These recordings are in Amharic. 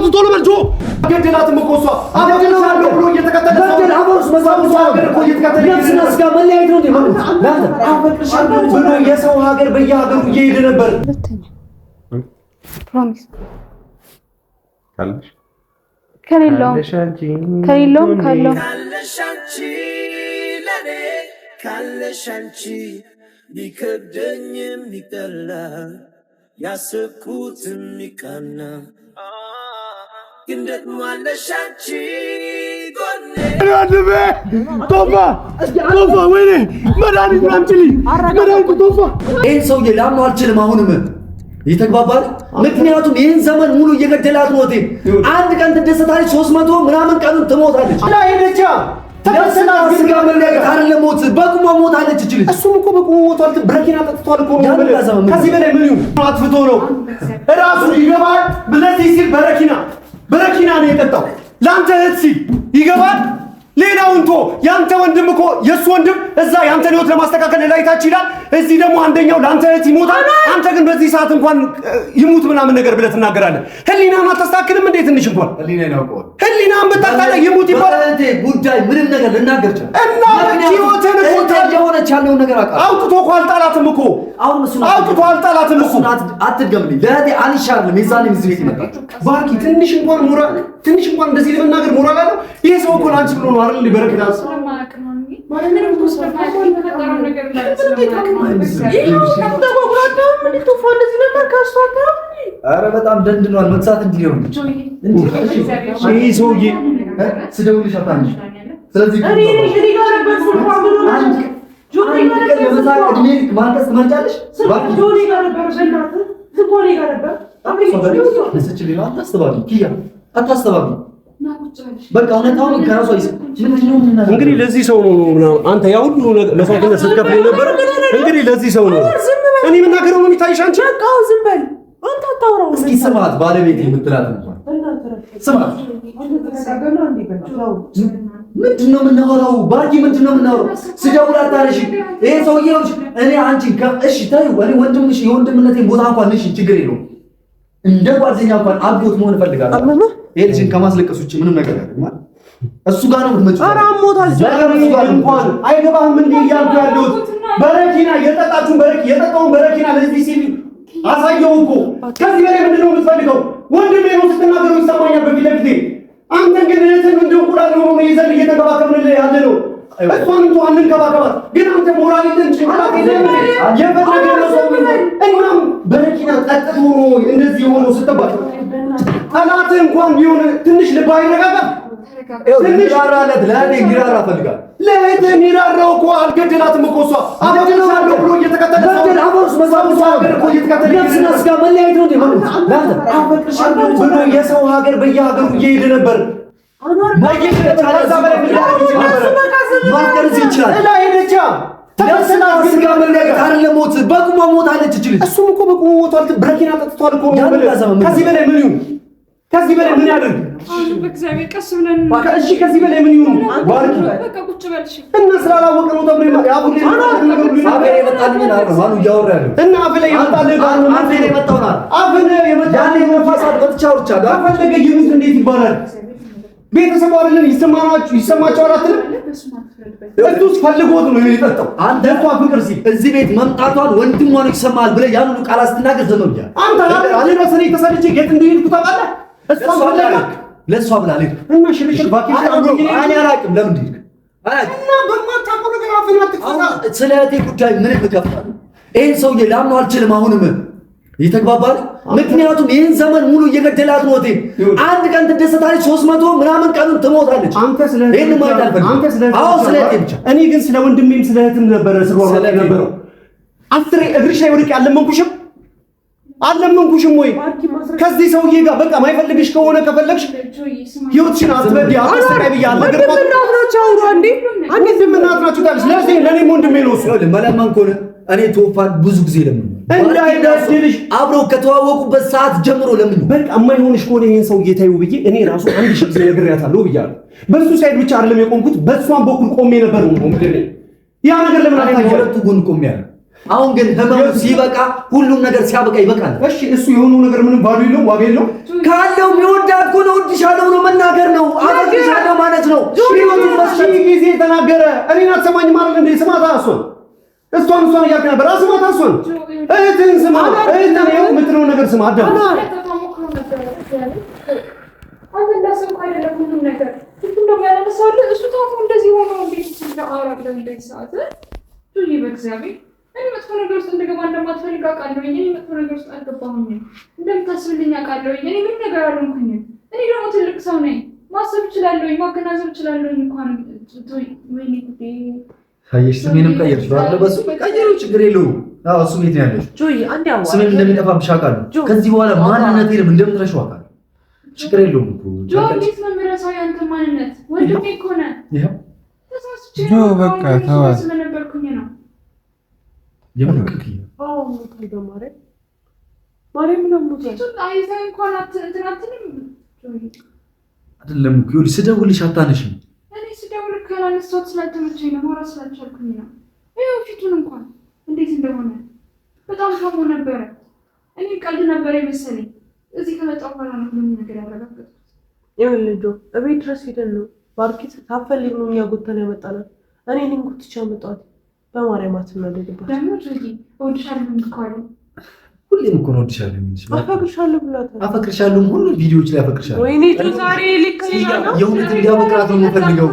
ቶሎ በል ጆ። ገደላትም እኮ እሷ አፈቅርሻለሁ ብሎ እየተከተለ ነፍስና ስጋ መለያየት ነው። አፈቅርሻለሁ ብሎ የሰው ሀገር በየሀገሩ እየሄደ ነበር። Promise ከሌለውም ካለው ካለሽ አንቺ ቢከብደኝም ይቀላ ያሰብኩትም ይቃና ግን ደግሞ አለሽ አንቺ ጎኔ። ቶፋ ቶፋ፣ ወይኔ መድኃኒት አምጪልኝ፣ መድኃኒት ቶፋ። ይህን ሰውዬ ላምነው አልችልም። አሁንም ይተግባባል። ምክንያቱም ይህን ዘመን ሙሉ እየገደላት ነው። አንድ ቀን ትደሰታለች፣ 300 ምናምን ቀኑን ትሞታለች። ሄደቻ ነፍስና ስጋ መለያየት አይደለም ሞት፣ በቁሟ ሞታለች። እች ልጅ እሱም እኮ በቁሙ ሞቷል። ብረኪና ጠጥቷል እኮ ነው። ከዚህ በላይ ምን ይሁን? አጥፍቶ ነው እራሱ ይገባል። ለዚህ ሲል በረኪና በረኪና ነው የጠጣው። ለአንተ እህት ሲል ይገባል። ሌላውን ቶ ያንተ ወንድም እኮ የእሱ ወንድም እዛ ያንተን ህይወት ለማስተካከል ላይ ታች ይላል። እዚህ ደግሞ አንደኛው ለአንተ እህት ይሞታል። አንተ ግን በዚህ ሰዓት እንኳን ይሙት ምናምን ነገር ብለህ ትናገራለህ። ህሊናን አታስተካክልም እንዴ? ትንሽ እንኳን ህሊናን ብታታለ ይሙት ይባላል። ጉዳይ ምንም ነገር ልናገር ይችላል እና ህይወትህን እኮ የሆነች ያለውን ነገር አውቃለሁ። አውጥቶ እኮ አልጣላትም እኮ አሁን እሱን አውጥቶ አልጣላትም እኮ። አትድገምልኝ። ለእህቴ አልሻልም። የዛኔ እዚህ ቤት ይመጣል። ባርኪ ትንሽ እንኳን ሞራል ትንሽ እንኳን እንደዚህ ለመናገር ሞራል አለው። ይሄ ሰው እኮ ለአንቺ ብሎ ነው አይደል? በረከት ኧረ በጣም ደንድኗል። መግዛት እንዲህ ነው ይሄ ሰውዬ። ስደውልሽ አታንሺ። ስለዚህ እድሜ ልክ ማልቀስ ትመርጫለሽ? አታስተባቢ። በቃ እውነታውን ከራሷ እንግዲህ ለዚህ ሰው ነው ምናምን አንተ ያ ሁሉ መስዋዕትነት ስትከፍል የነበረው እንግዲህ ለዚህ ሰው ነው። እኔ የምናገረው ነው የሚታይሽ አንቺ። በቃ ዝም በል አንተ አታውራው። እስኪ ስማት፣ ባለቤት የምትላት እንኳን ስማት። ምንድን ነው የምናወራው? ባርኪ ምንድን ነው የምናወራው? ስደውል አታነሺም። ይሄ ሰውዬ እኔ አንቺን እሺ ተይው፣ እኔ ወንድምሽ የወንድምነቴን ቦታ እንኳን እሺ ችግር የለውም እንደ ጓደኛ እንኳን አጎት መሆን እፈልጋለሁ። ይሄ ልጅን ከማስለቀስ ውጭ ምንም ነገር ያደርግማል። እሱ ጋር ነው የምትመጪው። ኧረ አሞታል። እንኳን አይገባህም እንዴ እያልኩ ያለሁት በረኪና የጠጣችሁን በረኪ የጠጣውን በረኪና ለዚህ ሲል አሳየው እኮ። ከዚህ በላይ ምንድን ነው የምትፈልገው? ወንድሜ ነው ስትናገሩ ይሰማኛል በፊት ለፊቴ። አንተ ግን እህትህን እንደ እንቁላል ነው ይዘን እየተንከባከብንልህ ያለ ነው። እሷን እንኳን አንንከባከባት፣ ግን አንተ ሞራል የለህም፣ ጭንቅላት የለህም። የፈለገ ነው ሰው እናም በረኪና ጠጥቶ ነው እንደዚህ ሆኖ ስትባል ጠላትህ እንኳን ቢሆን ትንሽ ልብህ አይረጋጋም? ትንሽ ራራለት ለእኔ እንዲራራ እፈልጋለሁ። ለእህትህ የሚራራው እኮ አልገደላትም እኮ እሷ አፈቅርሻለሁ ብሎ እየተከተለ እየተከተለ ነፍስና ስጋ መለያየት ነው። አፈቅርሻለሁ ብሎ የሰው ሀገር በየሀገሩ እየሄደ ነበር። ማፍቀርስ ይችላል። ነፍስና ስጋ መለያየት አይደለም ሞት፣ በቁሟ ሞታለች። እች ልጅ እሱም እኮ በቁሙ ሞቷል። ብረኪና ጠጥቷል እኮ ነው። ከዚህ በላይ ምን ይሁን? ከዚህ በላይ ምን ያድርግ? በእግዚአብሔር ቀስ ብለን እሺ፣ ከዚህ በላይ ምን ይሁን? ባርኪ በቃ ቁጭ በል እሺ። እና ስላላወቀ ነው ተብሎ አፌ ላይ የመጣልኝን አይደለም አሉ እያወራ ያለው እና አፍ ላይ የመጣልህ ጋር ነው። አፌ ላይ የመጣውን አይደል? አፍ ላይ የመጣልህ ያኔ መንፈሳት ወጥቻ አውርቻለሁ። ከፈለገ ይሙት እንዴት ይባላል? ቤተሰቡ አይደለም ይሰማናችሁ ይሰማቸው አትልም? እሱስ ፈልጎት ነው የጠጣው። አንተ ለእሷ ፍቅር ሲል እዚህ ቤት መምጣቷን ወንድሟ ነው ይሰማል ብለህ ያን ሁሉ ቃላት ስትናገር ዝም ብያለሁ። አንተ አይደል እኔ ተሰልቼ የት እንደሄድኩ ታውቃለህ? እሷን ፍለጋ ለእሷ ብላ አልሄድኩም እና ሽርሽር vacation እኔ አላውቅም ለምን እንደሄድክ አላውቅም። እና በማታውቀው ነገር አፍህን አትክፈታ። ስለ እህቴ ጉዳይ ምንም እከፍታለሁ። ይህን ሰውዬ ላምነው አልችልም። አሁንም ይተግባባል። ምክንያቱም ይህን ዘመን ሙሉ እየገደላት ነው። እህቴ አንድ ቀን ትደሰታለች፣ 300 ምናምን ቀኑን ትሞታለች። አንተ ስለ ይህን ማየት አልፈልግም። አንተ ስለ አዎ ስለ እህቴ ብቻ። እኔ ግን ስለ ወንድሜም ስለ እህትም ነበረ ስሯሯጥ የነበረው። አስሬ እግርሽ ላይ ወድቄ አልለመንኩሽም አልለመንኩሽም ወይ? ከዚህ ሰውዬ ጋር በቃ ማይፈልግሽ ከሆነ ከፈለግሽ ህይወትሽን አትበዲ አትሰቃይ ብዬሽ አልነገርኳትም? ወንድምና እህት ናቸው። አውሩ አንዴ አንዴ ወንድምና እህት ናቸው ታለች። ለዚህ ለእኔም ወንድሜ ነው እሱ። ይኸውልህ መለመን ከሆነ እኔ ቶፋን ብዙ ጊዜ ለምኜዋለሁ። እንዳይበድልሽ አብረው ከተዋወቁበት ሰዓት ጀምሮ ለምኜዋለሁ። በቃ የማይሆንሽ ከሆነ ይሄን ሰውዬ ተይው ብዬ እኔ ራሱ 1000 ጊዜ ነግሬያታለሁ ብያለሁ። በእሱ side ብቻ አይደለም የቆምኩት፣ በእሷም በኩል ቆሜ ነበር ነው የምልህ። ያ ነገር ለምን አልታየም? ሁለቱ ጎን ቆሜያለሁ። አሁን ግን ህመሙ ሲበቃ ሁሉም ነገር ሲያበቃ ይበቃል። እሺ እሱ የሆነው ነገር ምንም value የለውም፣ ዋጋ የለውም። ካለው የሚወዳት ከሆነ እወድሻለሁ ብሎ መናገር ነው። አፈቅርሻለሁ ማለት ነው። ህይወቱን መስጠት ጊዜ ተናገረ። እኔን አትሰማኝም ማለት እንዴ? ስማታ እሷን እሷን እሷን እያልክ ነበር። ስማታ እሷን፣ እህትህን ስማ። እህትህን ይኸው የምትለውን ነገር ስማ። አዳም አንተ እንዳሰብኩ አይደለም ሁሉም ነገር። ሁሉም ደግሞ ያለነሳለ እሱ ታሞ እንደዚህ ሆኖ እንዴት አወራለሁ እንደዚህ ሰዓት ጆዬ፣ በእግዚአብሔር እኔ መጥፎ ነገር ውስጥ እንደገባ እንደማትፈልግ አውቃለሁኝ። እኔ መጥፎ ነገር ውስጥ አልገባሁኝም። እንደምታስብልኝ አውቃለሁኝ። እኔ ምንም ነገር አልሆንኩኝም። እኔ ደግሞ ትልቅ ሰው ነኝ። ማሰብ እችላለሁኝ፣ ማገናዘብ እችላለሁኝ። እንኳን ወይኔ ጉዴ። አየሽ፣ ስሜንም ቀየርሽ አይደል? በሱ ቀየረው፣ ችግር የለውም። አዎ እሱ ቤት ነው ያለሽው። ጆዬ አንዴ አዋ ስሜን እንደሚጠፋብሽ አውቃለሁ። ከዚህ በኋላ ማንነቴንም እንደምትረሺው አውቃለሁ። ችግር የለውም እኮ ጆ፣ እንዴት ነው የምረሳው ያንተ ማንነት? ወንድሜ እኮ ነህ። ይኸው ተሳስቼ ጆ፣ በቃ ተዋት። ስለነበርኩኝ ነው። የምን ቅክል አዎ ሞቷል። በማርያም ማርያም ነው ሞቷል። ፊቱን አይዘህ እንኳን እንትን አትልም ጆዬ። አይደለም እኮ ይኸውልሽ፣ ስደውልሽ አታነሺም። እኔ ስደውል እኮ ያላነሳሁት ስላልተመቸኝ ነው፣ ማውራት ስላልቻልኩኝ ነው። ይኸው ፊቱን እንኳን እንዴት እንደሆነ በጣም ታሞ ነበረ። እኔ ቀልድ ነበረ የመሰለኝ። እዚህ ከመጣሁ በኋላ ነው ሁሉም ነገር ያረጋገጥኩት። ይኸውልህ ጆ፣ እቤት ድረስ ሄደን ነው ባርኪት ሳትፈልግ ነው እኛ ጎተን ያመጣናት። እኔ እኔን ጎትቼ ያመጣኋት። በማርያም አትናደድባት። ደግሞ ጆዬ እወድሻለሁ እኮ አለኝ። ሁሌም እኮ ነው እወድሻለሁ የሚልሽ። አፈቅርሻለሁ ብሏታል። አፈቅርሻለሁ ሁሉ ቪዲዮዎች ላይ አፈቅርሻለሁ። ወይኔ ጆ ዛሬ ልክ ሌላ ነው። የእውነት እንዲያፈቅራት ነው የምፈልገው።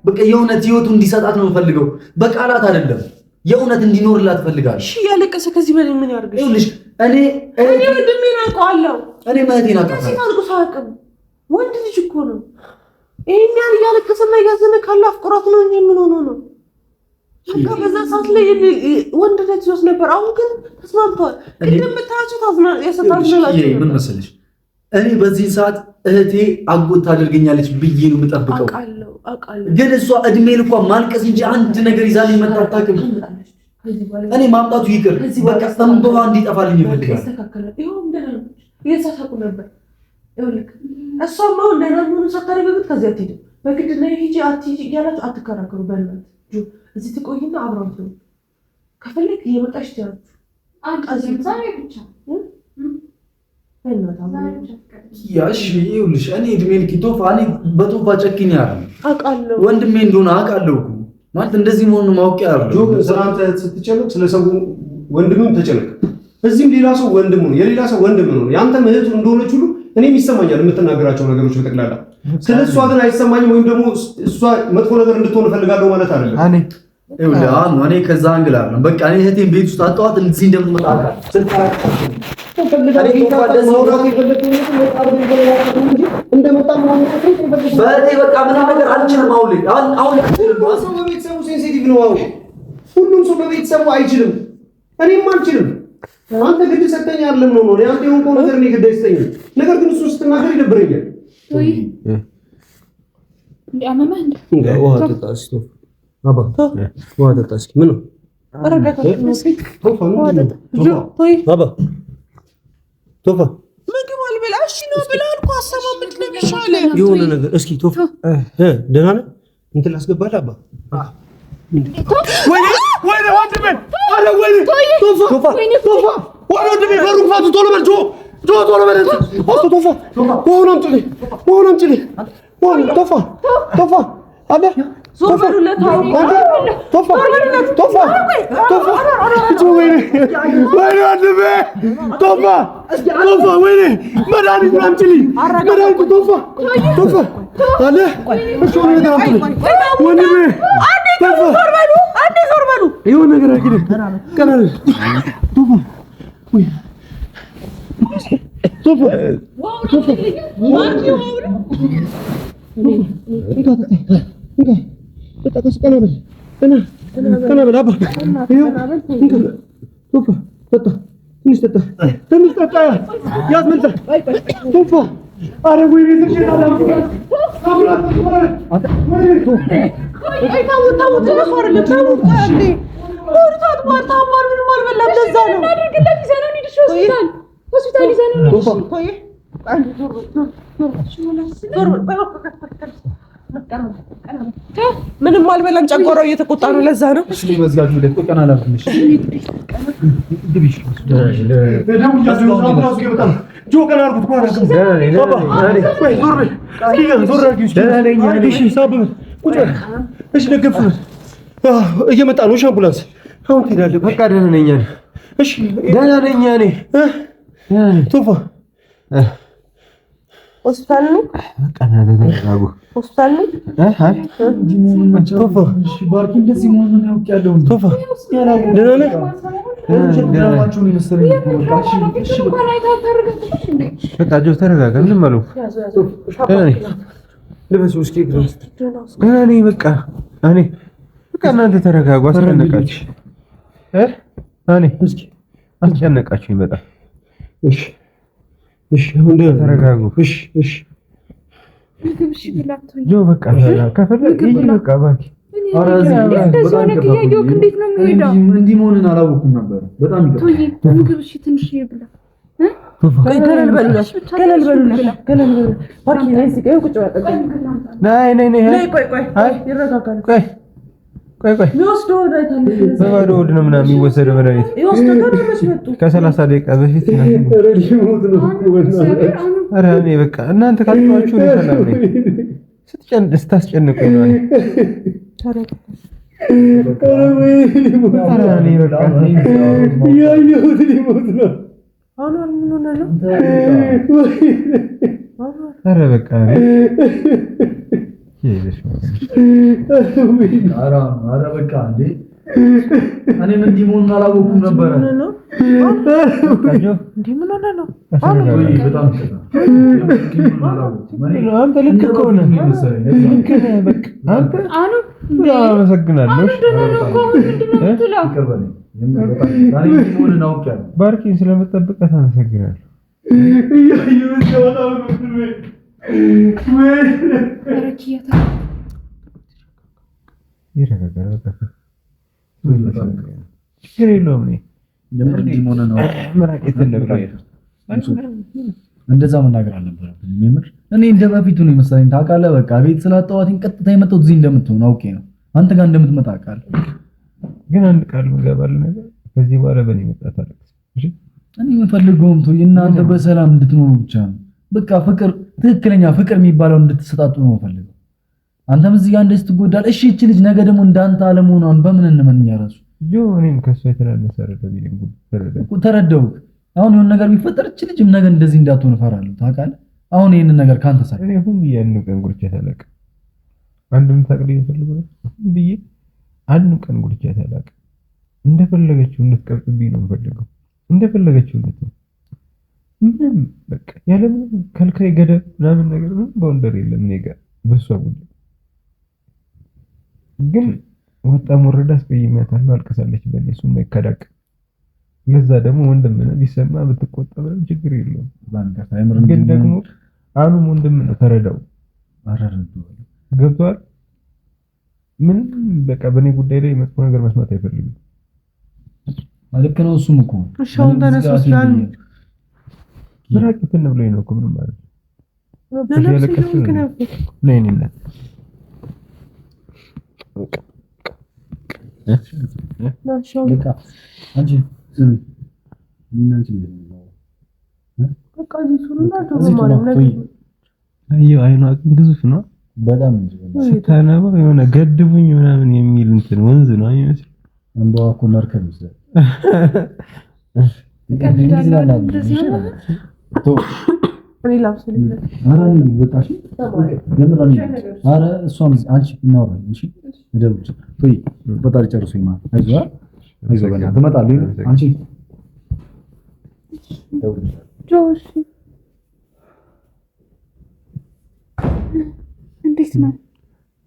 በቃ የእውነት ህይወቱ እንዲሰጣት ነው የምፈልገው። በቃላት አይደለም፣ የእውነት እንዲኖርላት እፈልጋለሁ። እሺ እያለቀሰ ከዚህ በላይ ምን ያርግሽ? ይኸውልሽ እኔ እኔ ወንድሜን አውቀዋለሁ። እኔ እህቴን ከሴት አውቃታለሁ። አልቅሶ አያውቅም። ወንድ ልጅ እኮ ነው። ይሄን ያህል እያለቀሰና እያዘነ ካለ አፍቅሯት ነው እንጂ ምን ሆኖ ነው? በቃ በዛ ሰዓት ላይ ወንድነት ይዞት ነበር። አሁን ግን ተስማምተዋል። ቅድም የምታያቸው ይኸውልሽ ምን መሰለሽ፣ እኔ በዚህ ሰዓት እህቴ አጎት ታደርገኛለች ብዬ ነው የምጠብቀው። አውቃለሁ አውቃለሁ። ግን እሷ እድሜ ልኳ ማልቀስ እንጂ አንድ ነገር ይዛልኝ መጣ አታውቅም። እኔ ማምጣቱ ይቅር፣ በቃ እንባዋ እንዲጠፋልኝ ይፈልጋል። ይስተካከላል። ይኸው ደህና ነው። እየተሳሳቁ ነበር። ይኸውልህ እሷም አሁን ደህና መሆኑን ሳታረጋግጥ ከዚህ አትሄድም። በግድ ነይ ሂጂ አትሂጂ እያላችሁ አትከራከሩ። በእናትህ ጆ እዚህ ትቆይና አብረው ትሆን ከፈለግ እየመጣሽ ትያችሁ አንድ ዛሬ ብቻ በእናትህ ዛሬ አብረው ብቻ ፍቀድልኝ። ያ እሺ፣ ይኸውልሽ እኔ እድሜ ልክ ቶፋ፣ እኔ በቶፋ ጨክኜ አይደለም አውቃለሁ። ወንድሜ እንደሆነ አውቃለሁ እኮ ማለት እንደዚህ መሆኑን ማወቅ ጆ አይደለም። ስለ አንተ ስትጨነቅ ስለ ሰው ወንድምም ተጨነቅ። እዚህም ሌላ ሰው ወንድሙ ነው፣ የሌላ ሰው ወንድም ነው። ያንተም እህቱ እንደሆነች ሁሉ እኔም ይሰማኛል የምትናገራቸው ነገሮች በጠቅላላ። ስለ እሷ ግን አይሰማኝም፣ ወይም ደግሞ እሷ መጥፎ ነገር እንድትሆን እፈልጋለሁ ማለት አይደለም። እኔ ይኸውልህ አሁን እኔ ከዛ angle አይደለም። በቃ እኔ እህቴን ቤት ውስጥ አጣኋት፣ እዚህ እንደምትመጣ አውቃለሁ። ስልክ በእህቴ በቃ ምንም ነገር አልችልም። አሁን ላይ አሁን ላይ አልችልም። ሁሉም ሰው በቤተሰቡ sensitive ነው። አሁን ሁሉም ሰው በቤተሰቡ አይችልም፣ እኔም አልችልም። አንተ ግድ ሰጠኝ አይደለም ነው ነው አንተ የሆንከው ነገር እኔ ግድ አይሰጠኝም። ነገር ግን እሱን ስትናገር ይደብረኛል። ጆዬ እንዴ አመመህ እንዴ? ውሃ ጠጣ እስኪ አባ፣ ውሃ ጠጣ እስኪ። ምን ነው አባ ቶፋ ምግብ አልበላ እሺ ነው ብላ አልኩ። አሰማ ምንድን ነው የሚሻለው? የሆነ ነገር እስኪ ቶፋ ደህና ነህ? እንትን ላስገባልህ አባ። ወይኔ ወይኔ ወንድሜ! ኧረ ወይኔ! ቶፋ ቶፋ! ወይኔ ወንድሜ! በሩን ክፈቱ! ቶሎ በል ጆ ጆ ቶሎ በል! አቶ ቶፋ ውሃውን አምጪልኝ! ውሃውን አምጪልኝ! ውሃውን ቶፋ ቶፋ አለ ዞር በሉለት። አንተ ቶፋ ቶፋ ቶፋ ወይኔ ወይኔ ወንድሜ ቶፋ ቶፋ ወይኔ መድኃኒቱን አምጪልኝ! መድኃኒቱ ቶፋ ቶፋ አለ እሺ የሆነ ነገር አምጪልኝ ወንድሜ ቶፋ ዞር በሉ አንዴ ዞር በሉ። የሆነ ነገር አድርጊልኝ። ቀና በል ቶፋ ወይ ቶፋ ቶፋ እንካ ጠጣ ቀስ ቀና በል ቀና ቀና በል አባ ይኸው እንካ ቶፋ ጠጣ ትንሽ ጠጣ ትንሽ ጠጣ ያዝ መልሰህ ቶፋ ኧረ ወይኔ ትንሽ ተውት ተውት፣ እነሱ አይደለም ተውት። ቆይ አንዴ ሆዱ ታጥቧል፣ ታሟል፣ ምንም አልበላም። ለዛ ነው እናድርግለት። ይዘነው እንሂድ። እሺ ሆስፒታል ሆስፒታል ይዘነው እንሂድ። ቆይ አንዴ ዞር በል ዞር ዞር ዞር በል። ቆይ ቆይ ቆይ ቆይ። ምንም አልበላም። ጨጓራው እየተቆጣ ነው። ለዛ ነው። እየመጣ ነው። እሺ አምቡላንስ አሁን ትሄዳለህ። በቃ ደህና ነኝ እኔ። እሺ ደህና ነኝ እኔ። ቶፋ ሆስፒታል ነው። በቃ ተረጋጉ። ሆስፒታል ነው። ቶፋ ባርኪ እንደዚህ መሆኑን ያውቄያለሁ። ቶፋ ደህና ነህ? በቃ ጆ ተረጋጋ። ምንም አልሆንኩም። ደህና ነኝ። ልበሱ እስኪ ደህና ነኝ። በቃ እኔ በቃ እናንተ ተረጋጉ። አስጨነቃችሁ እኔ እስኪ አስጨነቃችሁኝ በጣም። እሺ እሺ፣ አሁን ደህና ተረጋጉ። እሺ እሺ፣ ጆ በቃ ከፈለግ በቃ እባክህ እንዲህ መሆንን አላወኩም ነበር። በጣም ምግብ እሺ፣ ትንሽ ብላ ገለል በሉላት፣ ገለል በሉላት፣ ገለል በሉላት። ባርኪ ነይ እዚህ ጋር ቁጭ በል። ነይ ነይ ነይ፣ ነይ ቆይ ቆይ፣ ይረጋጋል። ቆይ ቆይ ቆይ፣ የሚወስደው በባዶ ሆድ ነው ምናምን የሚወሰደው መድኃኒት ከ30 ደቂቃ በፊት። ኧረ እኔ በቃ እናንተ ካልተዋችሁ እኔ ሰላም ነኝ። ስታስጨንቁኝ ነው። ኧረ እኔ በቃ ያየሁት ሊሞት ነው። ኧረ በቃ ኧረ በቃ እንዴ! እኔም እንዲህ መሆኑን አላወኩም ነበረ። እንዲህ ምን ሆነህ ነው? አንተ ልክ እኮ ነህ። ልክ ነህ። በቃ አንተ አመሰግናለሁ። ባርኪን ስለምጠብቃት አመሰግናለሁ። ይረጋጋል። በቃ ችግር የለውም። እንደዛ መናገር አልነበረብኝም። የምር እኔ እንደ በፊቱ ነው የመሰለኝ ታውቃለህ። በቃ ቤት ስላጣኋትኝ ቀጥታ የመጣሁት እዚህ እንደምትሆን አውቄ ነው። አንተ ጋር እንደምትመጣ አውቃለሁ። ግን አንድ ቃል እገባለሁ ነገር ከዚህ በኋላ በእኔ መጣት አለቅስም። እሺ እኔ የምፈልገውም ተው እናንተ በሰላም እንድትኖሩ ብቻ ነው። በቃ ፍቅር፣ ትክክለኛ ፍቅር የሚባለው እንድትሰጣጡ ነው የምፈልገው። አንተም እዚህ ጋር እንደዚህ ትጎዳለህ። እሺ እቺ ልጅ ነገ ደግሞ እንዳንተ አለመሆኗን በምን እንመንኛ? ራሱ ጆ እኔም ከእሷ የተናነሰ አይደለም ተረዳሁህ። አሁን የሆነ ነገር ቢፈጠር እቺ ልጅም ነገ እንደዚህ እንዳትሆን እፈራለሁ። ታውቃለህ። አሁን ይሄንን ነገር ካንተ ሳይ እኔ ሁን ብዬ አንድም ቀን ጉድቻት አላውቅም። አንድም ታውቅልኝ የምፈልገው ሁን ብዬ አንድም ቀን ጉድቻት አላውቅም። እንደፈለገችው እንድትቀብጥብኝ ነው የምፈልገው። እንደፈለገችው እንድትሆን ምንም በቃ ያለ ምንም ከልካይ ገደብ ምናምን ነገር ምንም boundary የለም እኔ ጋር በእሷ ጉዳይ። ግን ወጣም ወረዳ አስቀይሜያታለሁ፣ አልቅሳለች በእኔ እሱም አይከዳቅ። ለዛ ደግሞ ወንድም ነህ ቢሰማ ብትቆጣ ምንም ችግር የለውም። ግን ደግሞ አኑም ወንድም ነው፣ ተረዳው። ገብቶሃል? ምንም በቃ በእኔ ጉዳይ ላይ መጥፎ ነገር መስማት አይፈልግም። ልክ ነው። እሱም እኮ እሺ አሁን ተነስ ወስዳል ምራቅ እንትን ብሎኝ ነው እኮ ምንም ማለት ነው። ነይ እኔ እናት አይኗ ግዙፍ ነው በጣም ስታነባ የሆነ ገድቡኝ ምናምን የሚል እንትን ወንዝ ነው የሚመስለው። እንባዋ እኮ መርከብ ይመስላል። ፈጣሪ ጨርሶ ትመጣለህ። እንዴት ነው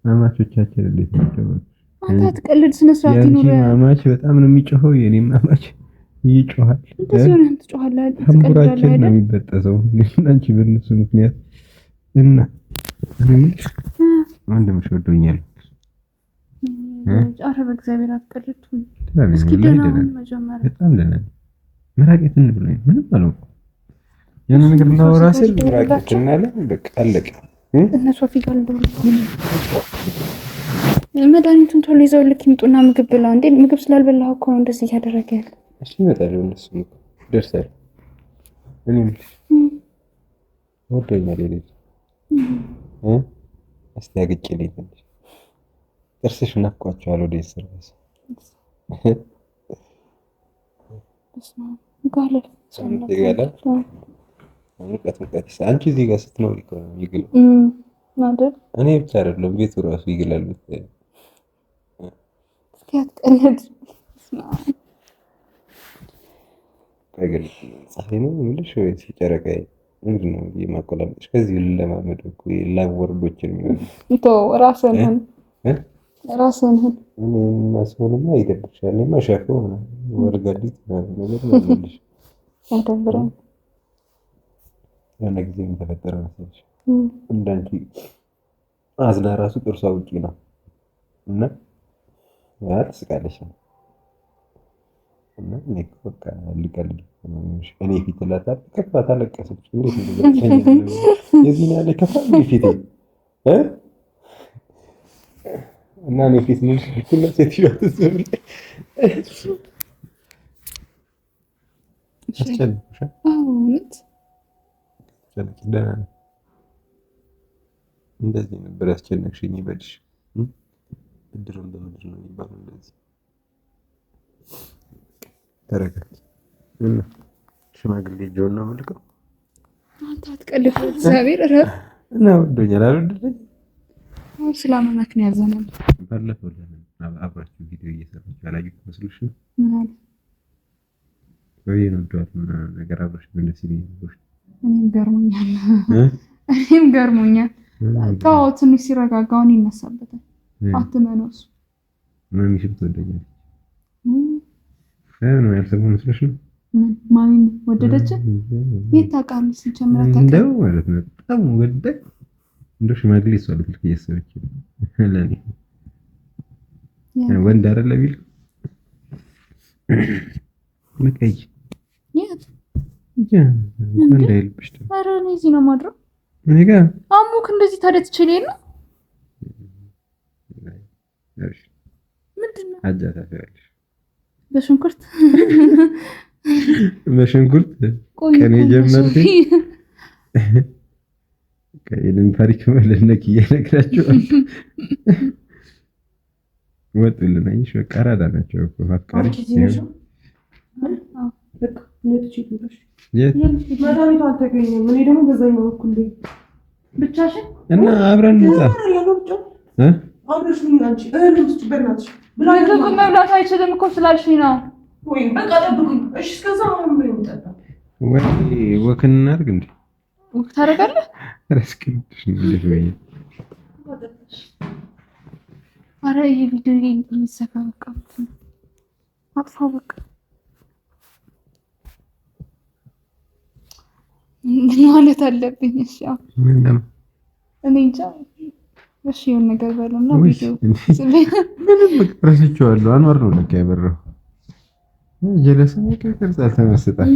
ማማቾቻችን? እንዴት ናቸው? አንተ አትቀልድ፣ ስነ ስርዓት ይኑር። ማማች በጣም ነው የሚጮኸው። የኔ ማማች ይጮሃል። እንደዚህ ሆነህ ትጮሃለህ። ታምቡራችን ነው የሚበጠሰው አንቺ በእነሱ ምክንያት እና ወንድምሽ ወዶኛል። ኧረ በእግዚአብሔር አትቀልድ። እስኪ ደህና ሁን መጀመሪያ። በጣም ደህና ነኝ። ምራቄትን ብሎኝ ምንም አልሆንኩም። የሆነ ነገር እናወራ ስል ምራቄትን አለ። በቃ አለቀ። እነ ሶፊ ጋር ልደውል። መድኃኒቱን ቶሎ ይዘው ልክ ይምጡና ምግብ ብላ። እንዴ ምግብ ስላልበላህ እኮ ነው እንደዚህ እያደረገ ያለ። እሺ ይመጣሉ፣ እነሱም እኮ ይደርሳሉ። እኔ የምልሽ ወዶኛል የልጅ እስቲ አግጭልኝ ትንሽ ጥርስሽ ናፍቋቸዋል። ወደ ሰርቪስ ሙቀት ሙቀት አንቺ እዚህ ጋር ስትኖሪ እኮ ነው የሚግለው። እኔ ብቻ አይደለም ቤቱ ራሱ ይግላል። ፀሐይ ነው የምልሽ ወይስ ጨረቃ? ምንድን ነው የማቆላመጥሽ? ከዚህ ልለማመድ እኮ love word ኦችን የሚሆኑ ራስህን ራስህን እኔማ ስሆንማ ይደብርሻል። እኔማ ሸፎ ምናምን ወርጋዲት ምናምን ነገር ነው የምልሽ። አይደብርም። የሆነ ጊዜ ምን ተፈጠረ መሰለሽ? እንዳንቺ አዝና ራሱ ጥርሷ ውጪ ነው እና ትስቃለች እና እኔ እኮ በቃ ልቀልድ እኔ ፊት እላታለሁ። ከፋት፣ አለቀሰች። እንዴት የዚህን ያለ ከፋ ፊቴ እና እኔ ፊት ልልሽ ሴትዮዋ ትዝ ብላኝ አስጨነቅሽ። ደህና ነኝ። እንደዚህ ነበር ያስጨነቅሽኝ። ይበልሽ። ብድርም በምድር ነው የሚባለው። እንደዚህ ተረጋጊ። እና ሽማግሌ ጆን ነው የምልከው። አንተ አትቀልድ፣ እግዚአብሔር እረፍ። እና ወዶኛል አልወደደኝ። ስላመመክ ነው ያዘነው። ባለፈው ለምን አብራችሁ ቪዲዮ እየሰራችሁ ያላየሁት መስሎሽ ነው? ምን አለ ወይ ነው ወዷል ምናምን ነገር አብራሽ ምን ደስ ይለኝ ነበር። እኔም ገርሞኛል፣ እኔም ገርሞኛል። ተው ትንሽ ሲረጋጋውን ይነሳበታል። አትመነው እሱ ማሚሽም ትወደኛለች። ነው ያልሰማሁ መስሎሽ ነው? ምን ማሚም ወደደች? የት ታውቃለች? ሲጀምር አታውቅም። እንደው ማለት ነው በጣም ወደደ። እንደው ሽማግሌ እሷ ልትልክ እያሰበች ነው ለእኔ ወንድ አይደለ ቢል መቀይ የት እንዳይልብሽ ኧረ እኔ እዚህ ነው የማድረው። እኔ ጋር አሙክ እንደዚህ ታዲያ ትችል የለ ምንድን ነው አጃ ታፈሪያለሽ። በሽንኩርት በሽንኩርት ከኔ ጀመርኩኝ። ይህንን ታሪክ ለነክ እየነግራቸዋለሁ። ወጡልን። አየሽ በቃ አራዳ ናቸው እኮ አፍቃሪ። መድኃኒቱ አልተገኘም። እኔ ደግሞ በዛኛው በኩል ብቻሽን እና አብረን እንውጣ። ምግብ መብላት አይችልም እኮ ስላልሽኝ ነው። በቃ ጠብቁኝ እሺ። እስከዛ አሁን ወይ walk እናድርግ እንዴ? Walk ታደርጋለህ? ረስክልሽ እንዴት ወይ አረ ይሄ ቪዲዮ የሚሰካ በቃ አጥፋው። በቃ ምን ማለት አለብኝ? እሺ እኔ እንጃ። እሺ የሆነ ነገር በለውና ቪዲዮ ምንም ረስቼዋለሁ። አንዋር ነው ለካ ያበራው ጀለሰ ቅርጽ አልተመሰጣል።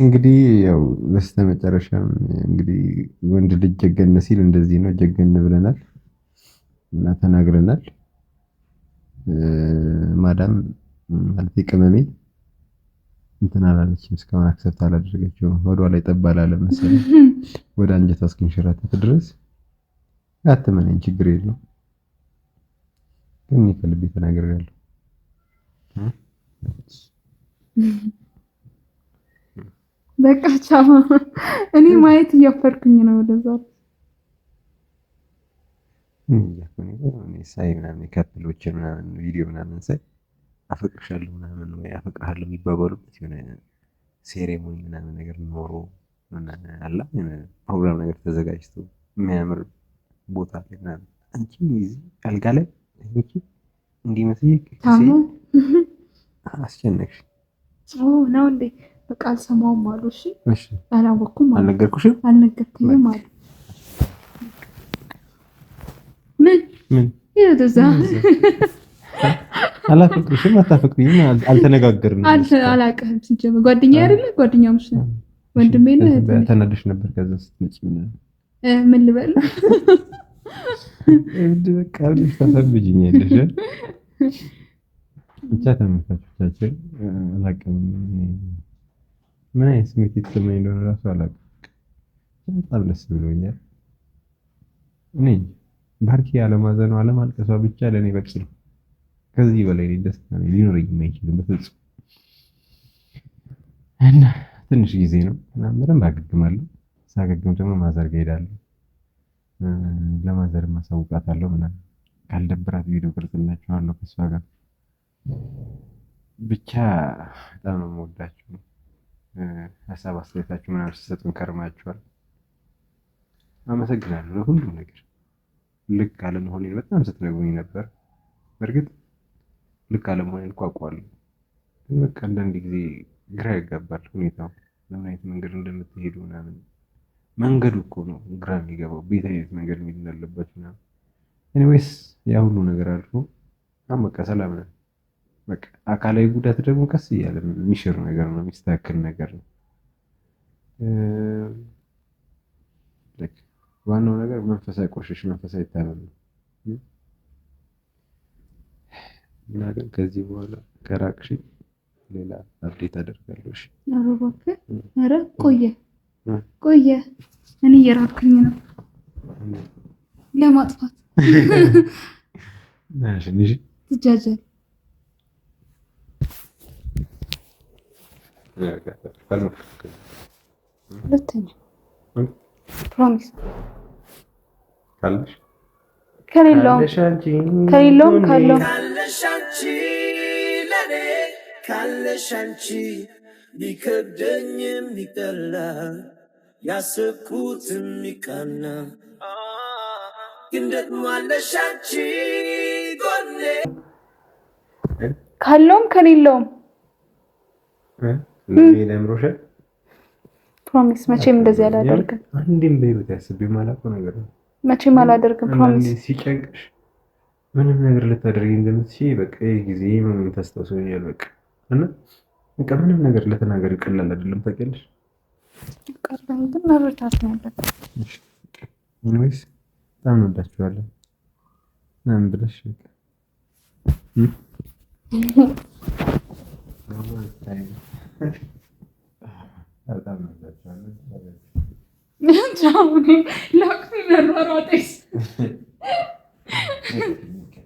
እንግዲህ ያው በስተመጨረሻም እንግዲህ ወንድ ልጅ ጀገን ሲል እንደዚህ ነው። ጀገን ብለናል እና ተናግረናል። ማዳም ማለት ቅመሜ እንትን አላለችም እስካሁን accept አላደረገችውም። ሆዷ ላይ ጠብ አላለም መሰለኝ ወደ አንጀቷ እስኪንሸራተት ድረስ አትመነኝ፣ ችግር የለውም ግን እኔ ከልቤ ተናግሬያለሁ። በቃ ቻው። እኔ ማየት እያፈርኩኝ ነው ወደዛ ሳይ ምናምን የ couple ኦችን ምናምን ቪዲዮ ምናምን ሳይ አፈቅርሻለሁ ምናምን ወይ አፈቅርሃለሁ የሚባባሉበት የሆነ ceremony ምናምን ነገር ኖሮ አላ ፕሮግራም ነገር ተዘጋጅቶ የሚያምር ቦታ ላይ ምናምን አንቺ እዚህ አልጋ ላይ ተኝቼ እንዲመስል አስጨነቅሽ ነው እንዴ? በቃ አልሰማውም አሉ። እሺ እሺ፣ አላወኩም አሉ። አልነገርኩሽም? አልነገርኩኝም አሉ። ምን ምን ይኸው እዛ አላፈቅርሽም፣ አታፈቅሪኝም፣ አልተነጋገርንም። አላውቅህም። ሲጀመር ጓደኛዬ አይደለ? ጓደኛሞች ነን። ወንድሜ ነው። ተናደሽ ነበር ከዛ ስትመጪ ምናምን። ምን ልበል? በቃ ታሳብጅኛለሽ። ብቻ ተመልካቾቻችን አላውቅም ምን አይነት ስሜት የተሰማኝ እንደሆነ እራሱ አላውቅም። በጣም ደስ ብሎኛል። እኔ ባርኪ አለማዘኗ አለማልቀሷ ብቻ ለእኔ በቂ ነው። ከዚህ በላይ ደስታ ሊኖረኝ አይችልም በፍጹም። እና ትንሽ ጊዜ ነው በደንብ አገግማለሁ። ሳገግም ደግሞ ማዘር ጋር እሄዳለሁ። ለማዘር ማሳውቃታለሁ ምናምን ካልደብራት ቪዲዮ ቅርጽላችኋለሁ ከእሷ ጋር ብቻ በጣም ነው የምወዳችሁ። ሀሳብ አስተያየታችሁ ምናምን ስትሰጡን ከርማችኋል። አመሰግናለሁ ለሁሉም ነገር። ልክ አለመሆኔን በጣም ስትነግሩኝ ነበር። በእርግጥ ልክ አለመሆኔን እኮ አውቀዋለሁ፣ ግን በቃ አንዳንድ ጊዜ ግራ ያጋባል ሁኔታው፣ በምን አይነት መንገድ እንደምትሄዱ ምናምን። መንገዱ እኮ ነው ግራ የሚገባው፣ ቤት አይነት መንገድ መሄድ እንዳለባችሁ ምናምን። Anyways ያ ሁሉ ነገር አልፎ አሁን በቃ ሰላም ነን። በቃ አካላዊ ጉዳት ደግሞ ቀስ እያለ የሚሽር ነገር ነው፣ የሚስተካከል ነገር ነው። ዋናው ነገር መንፈሳዊ ቆሽሽ መንፈሳዊ ታመም ነው። እና ግን ከዚህ በኋላ ከራቅሽ ሌላ update አደርጋለሁ። እሺ? ኧረ እባክህ፣ ኧረ ቆየ ቆየ፣ እኔ እየራቅኩኝ ነው ለማጥፋት። እሺ ትጃጃል። ሁለተኛ promise ከሌለውም ከሌለውም ካለውም ካለሽ አንቺ ለኔ ካለሽ አንቺ ቢከብደኝም ቢጠላ ያሰብኩትም ይቃና ግን ደግሞ አለሽ አንቺ ጎኔ ካለውም ከሌለውም አምሮሻል። Promise መቼም እንደዚህ አላደርግም። አንዴም በህይወት ያስብ የማላውቀው ነገር ነው። መቼም አላደርግም። Promise ሲጨንቅሽ ምንም ነገር ልታደርጊ እንደምትችይ በቃ ይሄ ጊዜ moment ታስታውሰኛል። በቃ እና በቃ ምንም ነገር ለተናገር ቀላል አይደለም ታውቂያለሽ። ቀርበን ግን መብርታት ነው ያለብን። Anyways በጣም እንወዳችኋለን ምናምን ብለሽ በቃ በጣም እንወዳችኋለን። ላቅፊ መሯሯጤስ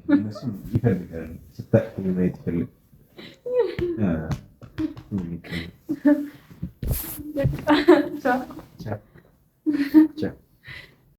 እነሱም ይፈልጋሉ፣ ስታቅፊ ማየት ይፈልጋሉ።